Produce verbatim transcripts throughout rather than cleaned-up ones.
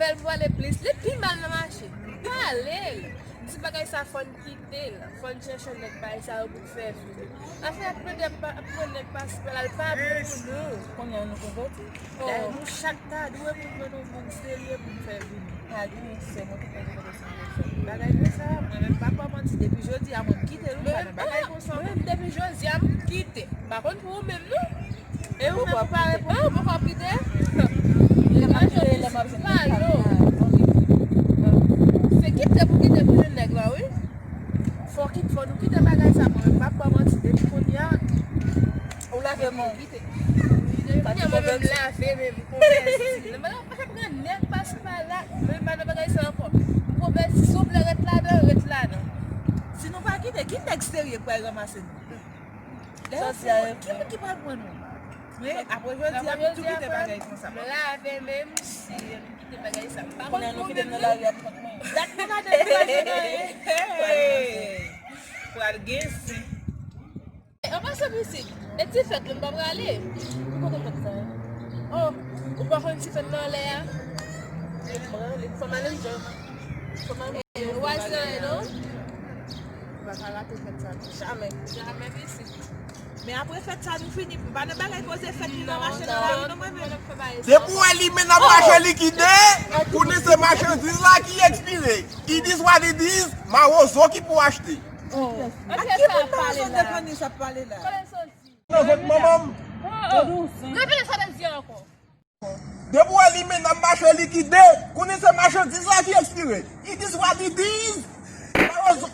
L pwale plis, li pi mal nan mache. Pale l. M di bagay sa fò n kite l. Fò n chèche nèg bagay sa yo pou n fè vini. Afè ap mande ap pran nèg pase pa la, l pa bon pou nou. Kounye a nou konvèti. Dayè nou chak ta dwe pou n jwenn yon moun serye pou n fè vini. Pa gen yon sè mwen ki konn konn sou telefòn. Bagay konsa, mwen menm pa kwè manti. Depi jodi a mwen m kite l, ou pa nan bagay konsa. Mwen menm depi jodi a m kite. M pa konn pou ou menm non. E ou menm ou pa reponn. Ah, ou poko ap kite? Lè m ap kite, lè m ap jwenn pale w. Se kite pou kite pou jwenn nèg la, wi. Fò kit, fò nou kite bagay sa, mwen menm m ap ba w manti depi kounye a. Ou lave men w. Depi kounye a mwen menm m lave men m, m konvèti. Nan bagay pa ka pran nèg pase pa la, mwen pa nan bagay sa ankò. M konvèti, si w vle ret ladan, ret ladan. Si nou pa kite, ki nèg serye k pral ranmase nou? Lè yo fin, ki moun ki pral pran nou? Men apre jodi a, m tou kite bagay konsa. M lave men m, si m kite bagay sa. M pa konn pou ou menm non. Dat mwen pa dekouraje nan anyen. Pral gen zen. An pasan pitit, e ti fèt lan m pa prale. Ki kote fèt sa ye? Oh, ou pa konn ti fèt lan anlè a? Fò m ale m jwenn. Fò m ale m jwenn. Ou pa al nan anyen non? Ou pa ka rate fèt sa non. Jamè. Jamè pitit. Men apre fèt sa nou fini, m pa nan bagay poze fèt li nan mache nan lari non mwen menm. Depi w wè li men nan mache li kite, konnen se machandiz la ki ekspire. It is what it is, mawozo ki pou achte. Ak ki moun mawozo depannis ap pale la? Nan vant manman m. Repete sa w te di ankò. Depi w wè li men nan mache li kite, konnen se machandiz la ki ekspire. It is what it is. Mawozo.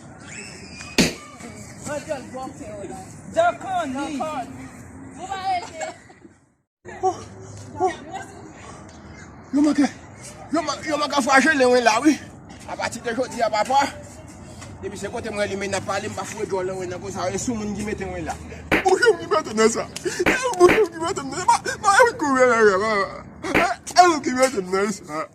Yo manke, yo man-, yo manke fraje len wen la wi. Apati de jodi a papa, depi se kote mwen li men nan pale, m pa foure djòl nan wen nan konsa, e sou moun ki mete wen la. Bouch ou ki mete nan sa. E bouch ou ki mete nan sa. Ma, ma, e ou ki mete nan sa.